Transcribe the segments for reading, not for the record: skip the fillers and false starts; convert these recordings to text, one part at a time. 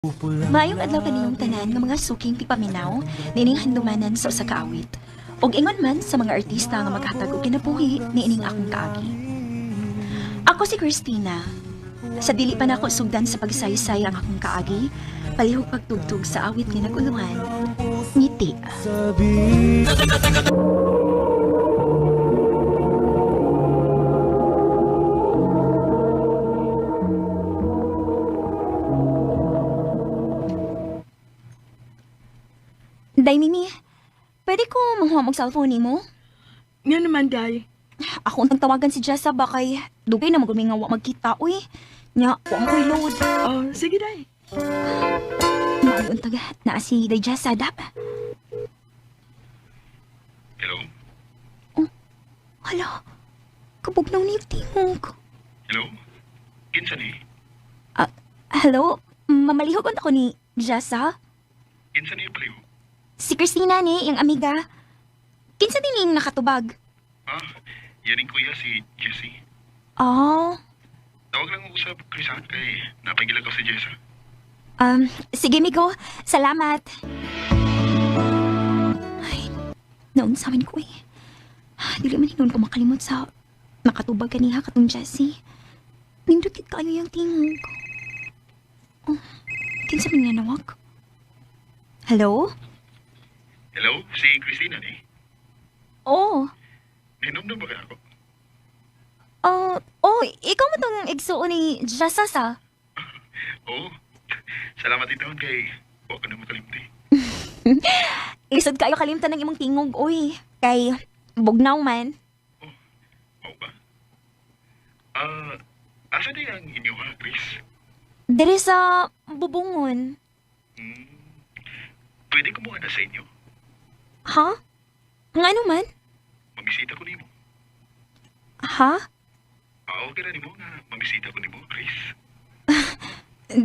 Maayong adlaw kaniyong tanan nga mga suking tigpaminaw niining handumanan sa usa ka awit. Ug ingon man sa mga artista nga maghatag og kinabuhi niining akong kaagi. Ako si Christina. Sa dili pa nako sugdan sa pagsaysay ang akong kaagi, palihog pagtugtog sa awit nga naguluhan, Ngiti. Day Mimi, pwede ko manguha og cellphone nimo? Nga naman, Day. Ako ang tawagan si Jessa ba kay dugay na magumi nga wa magkita uy. Nya, wa mo ko'y load. Oh, sige, Day. Maayon taga naa si Day Jessa dap. Hello? Hala, kabugnaw ni tingog. Hello? Kinsa ni? Ah, hello, mamalihog unta ko ni Jessa. Kinsa ni paliw? Si Christina ni, iyang amiga. Kinsa din ning nakatubag? Ah, yan ang kuya si Jesse. Oh, Tawag lang ako sa Chris ha, kay napagila ko si Jessa. sige migo, salamat. Ay, naon sa amin ko eh. Dili man hinon ko makalimot sa nakatubag kaniha katong Jesse. Nindot kit kaayo yung tingog. Oh, kinsa man nga nawag? Hello? Hello? Si Christina ni? Oh, Ninom ba kaya ako? oh, oh, ikaw mo tong igsuon ni Jessa sa? Oo. Salamat itaon kay wa ka na makalimti. Isod kayo kalimtan ng imong tingog, uy. Kay bugnaw man. Oo ba? Ah, asa di ang inyo ha, Chris? Diri sa bubungon. Hmm, pwede kumuha na sa inyo. Ha? Nga man? Mamisita ko nimo. Ha? Ah, okay na nimo nga mamisita ko nimo, Chris.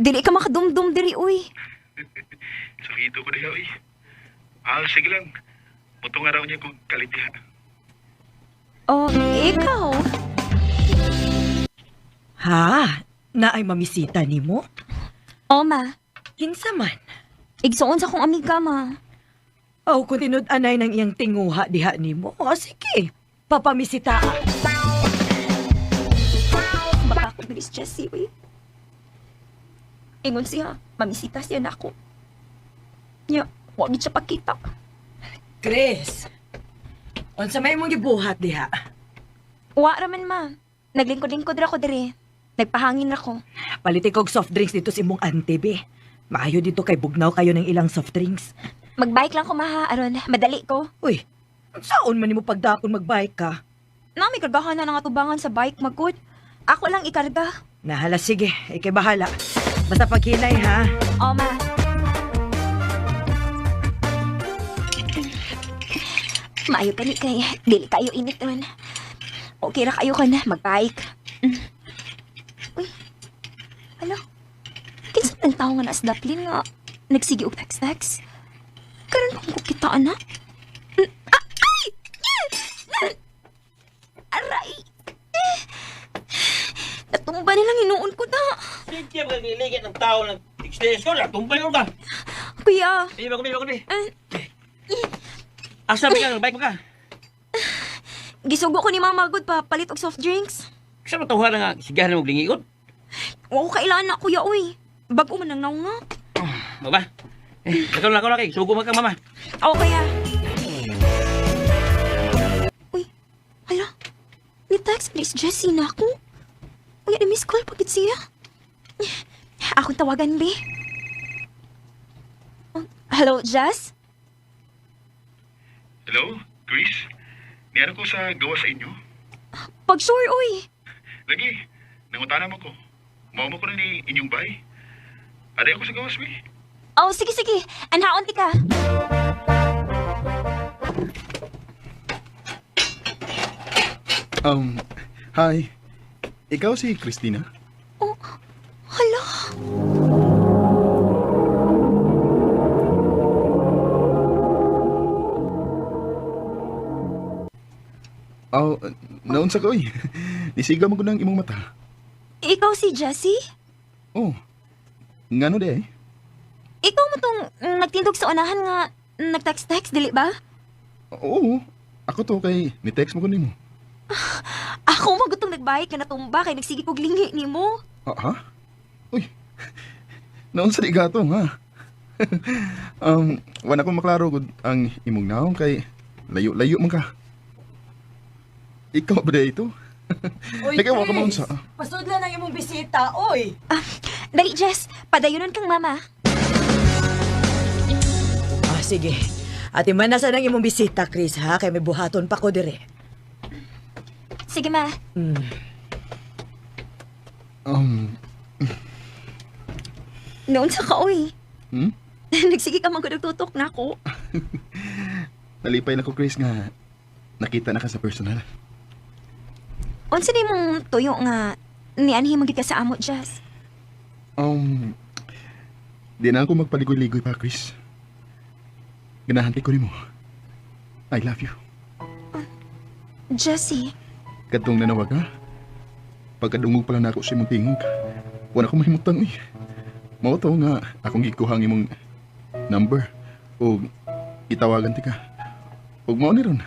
Dili ka makadumdum diri, uy. Sakito ko diha, uy. Ah, sige lang. Mutong araw niya kong kalit diha. Oh, ikaw. Ha? Naay mamisita nimo? Oh, ma. Kinsa man? Igsuon sa kong amiga, ma. Aw, kung tinud-anay ng iyang tinguha diha nimo. O, sige. Papamisita. Baka ako bilis Jessie, uy. Ingon siya, mamisita siya na ako. Nya, wa gid siya pagkita. Chris, unsa may imong gibuhat diha? Wa raman, ma. Naglingkod-lingkod ra ko diri. Nagpahangin ra ko. Paliti kog soft drinks dito sa imong auntie, be. Maayo dito kay bugnaw kayo ng ilang soft drinks. Magbike lang ko, maha, aron madali ko. Uy, saon man nimo pagdakon magbike ka? Na, may kargahan na nga tubangan sa bike, magod. Ako lang ikarga. Nahala, sige. Ikay bahala. Basta paghinay, ha? O, ma. Maayo kani kay dili kayo init man. Okay ra kayo kana magbike. Mm. Uy. Hala. Kinsa man tawo nga nasa daplin nga nagsige og text-text? Karon kung ko kita ana. Mm, ah, ay! Mm. Aray! Eh. Natumba nilang hinuon ko na. Sige, magliligit ng tao ng extension. Tumbay ko ka. Kuya, Hindi ba kundi, ba kundi? Ah. Asa ba ka? Bike mo ka? Gisugo ko ni Mama Good pa palit og soft drinks. Sa matuha na nga, sigahan na maglingikot. Wa ko kailangan na kuya uy. Bag-o man ang naong nga. Mo ba? Eh, ikaw na, ikaw na kay. Sugo mo kang mama. Ako kaya. Uy, hala. Ni text please Jessie na ako. Uy, na-miss call pagit siya. Akong tawagan, be. Oh, hello, Jess? Hello, Chris? Niano ko sa gawa sa inyo? Pag sure, uy. Lagi, nangutana mo ko. Mao mo ko na ni inyong bay. Aday ako sa gawas, mi. Oh, sige, sige. Anhaon ti ka. Hi. Ikaw si Christina? Oh, hala. Oh, naon sa ko, oy. Nisiga mo ko ng imong mata. Ikaw si Jessie? Oh, ngano di eh? Ikaw mo tong nagtindog sa unahan nga nag-text-text, dili ba? Oo, ako to kay ni-text mo ko nimo. Ako mo gutong nagbike nga natumba kay nagsige kog lingi nimo. Ah, ha? Uy, naon sa di gatong, ha? Wala akong maklaro gud ang imong naong kay layo-layo man ka. Ikaw ba ito? Oy, Teka, wa ka Chris, maunsa. Pasudlan ang imong bisita, oy. Ah, dali Jess, padayonon kang mama. Ah, sige. Ate man nasa nang imong bisita, Chris, ha? Kay may buhaton pa ko dire. Sige ma. Noon sa ka oy. Hmm? Nagsige ka man gud og tutok nako. Nalipay na ko, Chris, nga nakita na ka sa personal. Unsa ni mong tuyo nga nianhi man gid ka sa amo, Jess? Di na ako magpaligoy-ligoy pa, Chris. Ganahan ko nimo. I love you. Jessie, Kadtong nanawag ka. Pagkadungog pa lang nako sa imong tingog. Wala ko mahimutang uy. Mao to nga akong gikuha ang imong number o itawagan ti ka. Ug mao ni ron.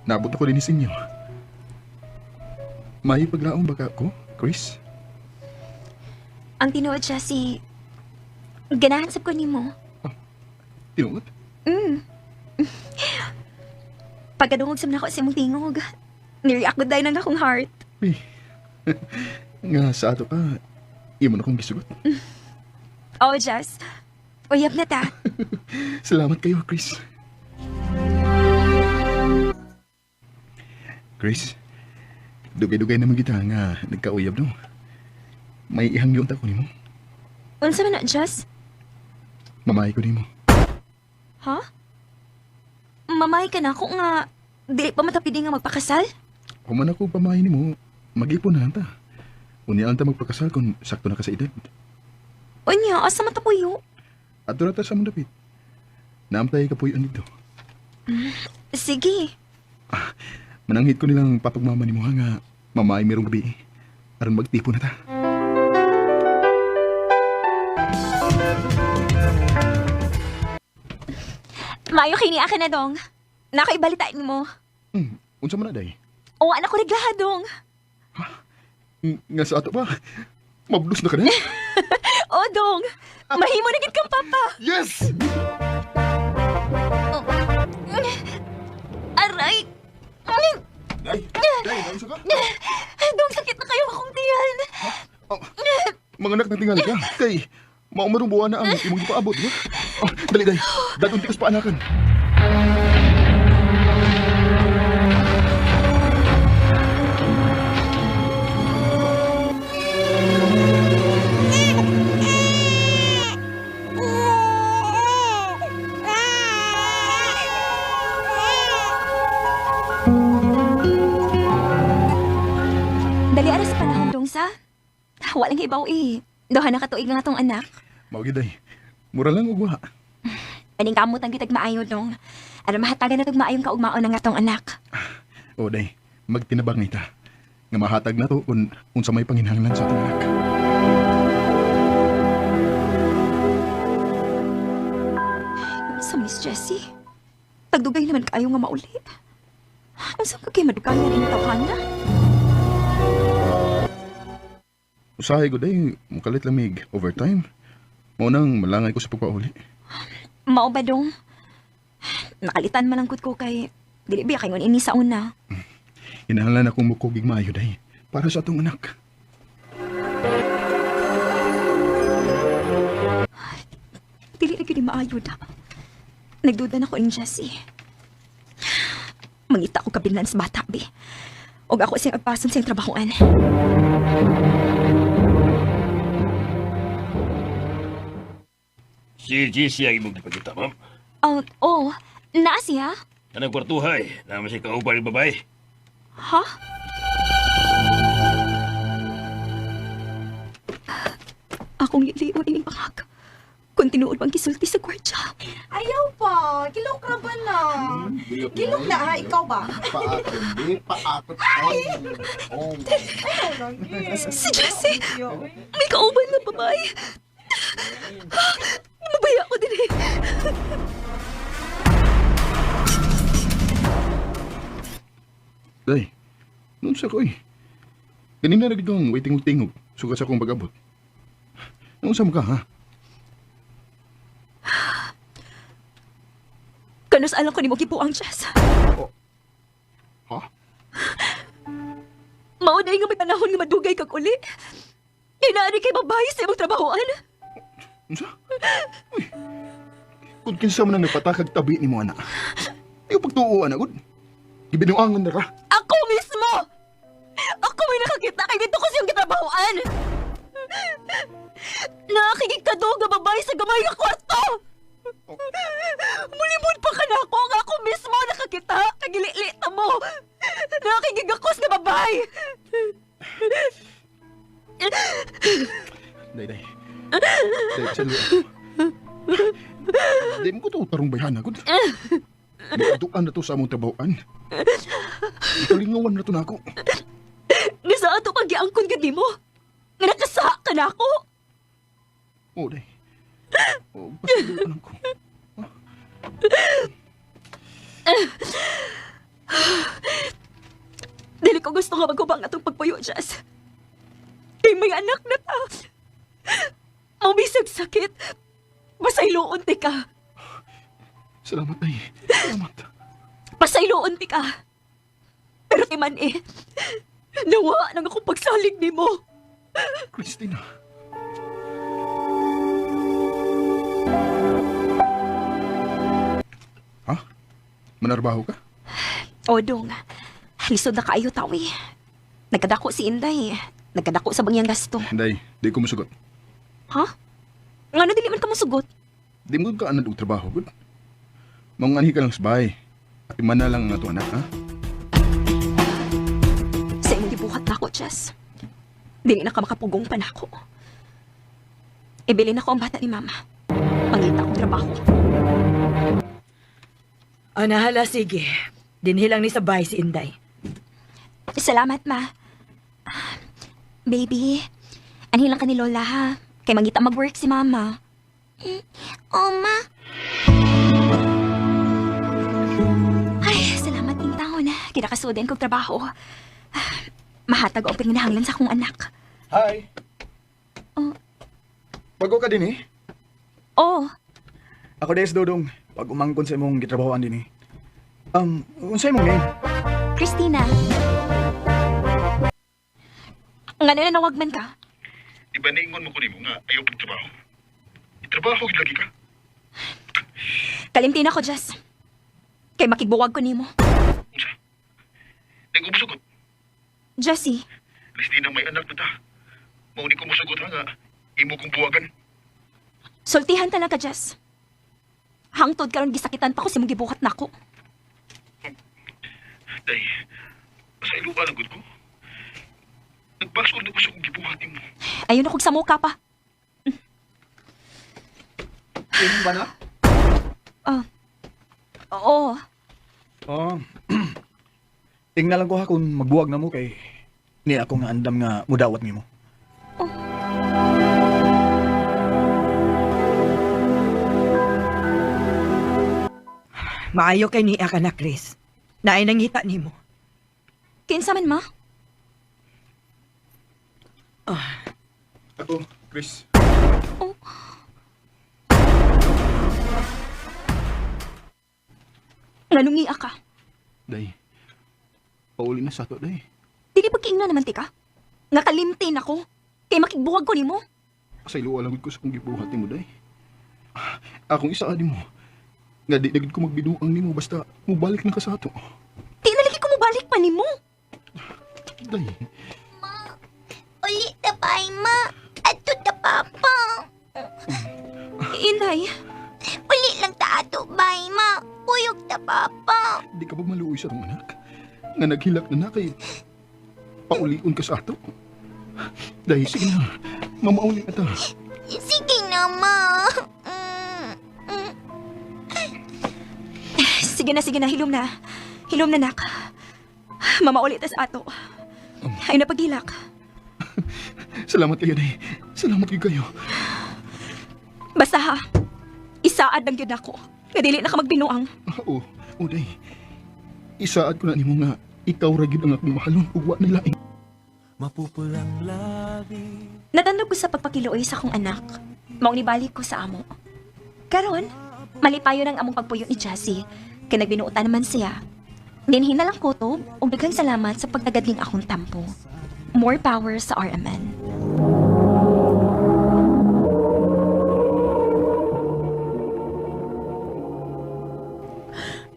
Naabot ako dinhi sa inyo. May paglaom ba ka ko, Chris? Ang tinuod, Jessie, ganahan sab ko nimo. Tinuod? Pagkadungog sab nako sa imong tingog, nireact gud dayon ang akong heart. Uy. Nga sa ato ka, imo na kong gisugot. Oh, Jess. Uyab na ta. Salamat kayo, Chris. Chris, dugay-dugay naman kita nga nagkauyab no. May ihangyo ta ko nimo. Unsa man na, Jess? Mamay ko nimo. Ha? Mamay ka na ako nga dili pa matapidi nga magpakasal? Human ako pamahay nimo, mag-ipon na lang ta. Unya lang ta magpakasal kung sakto na ka sa edad. Unya, asa man ta puyo? Adto na ta sa mong dapit. Naamtay kapuyon dito. Sige. Mananghit ko nilang papagmama nimo ha nga mamay merong gabi. Aron magtipon na ta. Maayo kay ni akin na dong. Nakaibalitain mo. Unsa man na day? O anak ko reglaha dong. Nga sa ato pa. Mablos na ka na. O dong. Mahimo na gid kang papa. Yes! Aray. Day, day, naunsa ka? Dong, sakit na kayo akong tiyan. Oh, mga anak na tingali ka. Kay, maumarong buwan na ang imong gipaabot, di ba? Oh, dali, day. Dagon tikas paanakan. Dali ara sa panahon dong sa. Walang ibaw eh. Doha na katuig nga tong anak. Mao gyud, day. Mura lang og wa. Aning kamot ang gitag maayo dong. Aron mahatagan na tog maayong kaugmaon ang atong anak. O, day. Magtinabang ni ta. Nga mahatag na to kung unsa may panginahanglan sa atong anak. Sa Miss Jessie, tagdugay naman kayo nga mauli. Ang ka kay madugayan ang tawhana? Usahay ko, day. Mukalit lamig overtime. Mao nang malangay ko sa pagpauli. Mao ba dong? Nakalitan man ang ko kay dili biya kay ngun ini sa una. Kinahanglan akong mukugig maayo, day. Para sa atong anak. Dili na gyud ni maayo da. Nagduda na ko ni Jessie. Mangita ko kabilan sa bata, bi. Og ako siyang agpason siyang trabahoan. Si GC ang imong gipakita, ma'am. Oh, oh, naa siya? Kanang kwartuhay, naman siya kauban ni babae. Ha? Akong liliwan ining pangag. Kung tinuod bang gisulti sa gwardya. Ayaw pa. Gilok ra ba na? Gilok na ha, ikaw ba? Paakot, di paakot. Ay, oh. Si Jessie! May kauban na babae! Mabaya Day, noon sa ko eh. Ganina na gid kong waiting tingog sugat sa akong pag-abot. Noon sa mo ka ha? Kanus alam ko nimo gibuang, Jess. Ha? Mao na nga may panahon nga madugay kag uli. Inaani kay babae sa imong trabahoan. Unsa? Uy. Kung kinsa man ang nagpatakag tabi ni mo ana. Ayaw pagtuo ana gud. Gibinuangan na ka. Ako mismo! Ako may nakakita kay dito ko siyang gitrabahoan. Nakakigikado nga babae sa gamay nga kwarto! Mulimod pa ka na ako nga ako mismo nakakita kagililita mo! Nakakigigakos nga babae! Day, day. Day, sa luwa. Day mo ko to tarong bayhana gud. Makaduan na to sa among trabahoan. Ikalingawan na to na ako. Nga sa ato kang giangkon gid nimo? Nga nakasaha ka na ako? Oh, day. Oh, basta lang ko. Dili ko gusto nga magubang atong pagpuyo, Jess. Kay may anak na ta. Mabisag sakit. Pasayloon ti ka. Salamat, day. Salamat. Pasayloon ti ka. Pero ti man eh. Nawa nang akong pagsalig nimo. Christina. Ha? Manarbaho ka? Odong, lisod na kaayo tawi. Nagkadako si Inday. Nagkadako sa bangyang gasto. Day, di ko musugot. Ha? Ngano dili man ka mosugot? Di mo ka anad og trabaho, gud. Manganhi ka lang sa bahay. At imana lang ang ato anak, ha? Sa imong gibuhat nako, Jess. Dili na ka makapugong pa nako. Ibilin ako ang bata ni Mama. Pangita akong trabaho. Anahala, sige. Dinhilang ni sa bahay si Inday. Salamat, Ma. Ah, baby, anhilang ka ni Lola, ha? Kay mangita mag-work si Mama. Oh, Ma. Ay, salamat ning taon. Kinakasuden kong trabaho. Ah, mahatag ang panginahanglan sa akong anak. Hi. Oh. Bago ka din eh. Oh, Ako des Dodong. Pag umangkon sa imong gitrabahoan din eh. Unsay imong name? Christina. Nga na nawag man ka. Di ba naingon mo ko nimo nga ayaw pagtrabaho? Itrabaho gid lagi ka. Kalimtin ako, Jess. Kay makigbuwag ko nimo. Unsa? Di ko musugot. Jessie, Christina may anak na ta. Mao ni ko musugot ha nga imo kong buwagan. sultihan talaga, Jess. Hangtod karon gisakitan pa ko sa imong gibuhat nako. Day, sa ilo lang gud ko. Nagbasol na ko sa kong gibuhat nimo. Ayun akong samuka pa. Imong ba na? Ah. Oo. Oh. Tingnan lang ko ha kung magbuwag na mo kay ni ako nga andam nga mudawat nimo. Maayo kay niya ka na, Chris. Naay nangita nimo. Kinsa man, ma? Ako, Chris. Oh. Nganong ngiya ka? Day, pauli na sa ato, day. Dili pagkiingna naman tika. Nga kalimtin ako. Kay makigbuwag ko nimo. Sa ilo lang gud ko sa kong gibuhat nimo, day. Akong isa mo. Nga di na gid ko magbinuang nimo basta mubalik na ka sa ato. Di na lagi ko mobalik pa nimo. Day, Uli ta pa, ma. Ato ta papa. Inday, Uli lang ta ato bay, ma. Kuyog ta papa. di ka ba maluoy sa atong anak? Nga naghilak na na kay paulion ka sa ato. Day, sige na. Mamauli na ta. Sige na, ma. Mm, mm. sige na, hilom na. Hilom na, nak. Mamauli ta sa ato. Ay napaghilak. Salamat kayo, day. Salamat kayo kayo. Basta ha, isaad lang yun ako. Nga dili na ka magbinuang. Oo, oh, day. Isaad ko na nimo nga Ikaw ra gyud ang akong mahalon ug wa nila. Natandog ko sa pagpakiluoy sa akong anak. Mao nibalik ko sa amo. Karon, malipayo ng among pagpuyo ni Jassy, kay nagbinuotan naman siya. Dinhin na lang kutob ug daghang salamat sa pagtagadling akong tampo. More power sa RMN.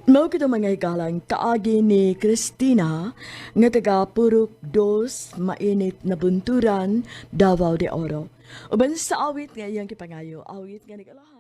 Mao kito mga higalang kaagi ni Christina nga taga Purok Dos, mainit na bunturan, Davao de Oro. Uban sa awit nga iyang gipangayo, awit nga nag-alahan.